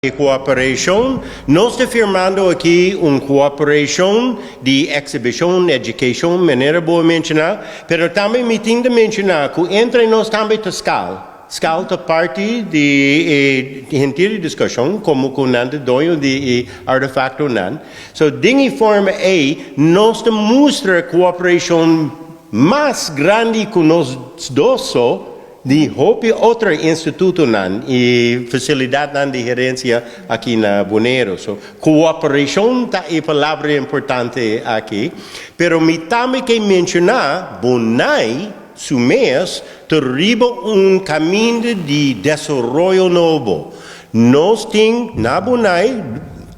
Cooperacion. Nos ta firmando aki un cooperacion di exhibicion, education, manera bo a menciona, pero tambe mi tin di menciona cu entre nos tambe ta SKAL. SKAL ta parti di e henter discusion, como cu nan ta doño di e artefactonan. So, den forma ey, nos ta mustra cooperacion mas grandi cu nos dos so, di hopi otro institutonan y facilidadnan di herencia aki na Bonaire. So, cooperacion ta e palabra importante aki. Pero mi tambe ke menciona, Bonai, su mes, ta riba un caminda di desaroyo nobo. Nos tin na Bonai,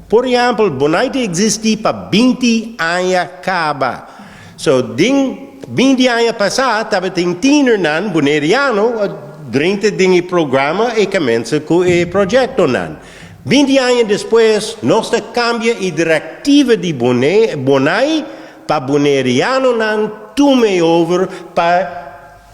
por ehempel, Bonai ta existi pa 20 aña caba. So, den 20 aña pasa, tabatin tienernan boneriano, drenta den e programa y cuminsa cu e proyectonan. 20 aña despues, nos a cambia e directiva di Bonai pa bonerianonan tuma over, pa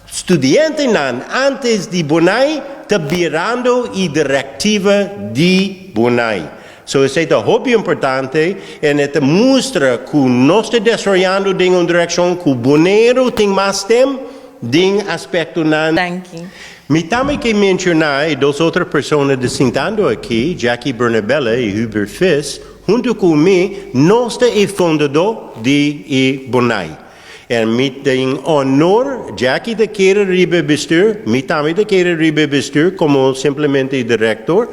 studiantenan antes di Bonai ta birando e directiva di Bonai. So esey ta hopi importante y ta mustra cu nos ta desaroyando den un direccion cu Bonaire tin mas tempo den aspectonan. Thank you. Mi tambe ke menciona e dos otro persona ta sintando aki, Jackie Bernabella y Hubert Fiss, hunto cu mi, nos ta e fundador di e Bonai. Y mi tin honor, Jackie ta keda riba bestuur, mi tambe ta keda riba bestuur como simplemente director,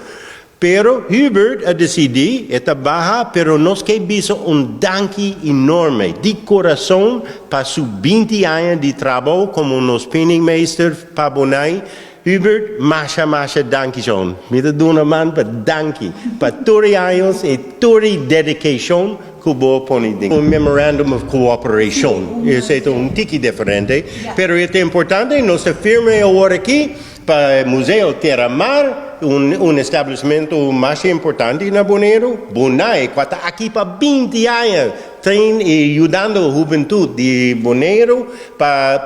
pero Hubert a dicidi, e ta baha, pero nos ke bisa un danki enorme, di curason, pa su 20 aña di trabou como nos penningmeester pa Bonai. Hubert, masha, masha danki schon. Mi ta duna man pa danki. Pa tur aña y tur dedicacion cu bo a pone den. Un memorandum of cooperation. Esey ta un tiki diferente. Pero ta importante, nos a firma awor aki pa Museo Terramar, un establecimento mas importante na Bonaire. Bonai, cu ta aki pa 20 aña, train y yudando e hubentud di Bonaire pa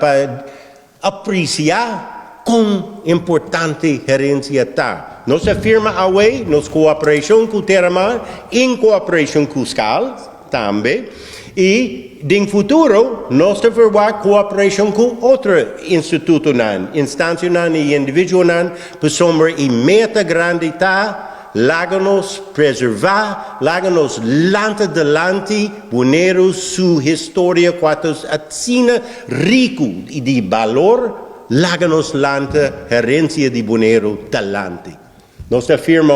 aprecia con importante herencia ta. Nos a firma awe, nos cooperacion cu Terramar, en cooperacion cu SKAL tambe, y den futuro nos ta verwacht cooperacion cu otro institutonan, instancianan y individuonan, pasobra e meta grandi ta laga nos preserva, laga nos lanta dilanti Bonaire su historia cu ta asina rico y di balor, laga nos lanta herencia di Bonaire dilanti. Nos a firma.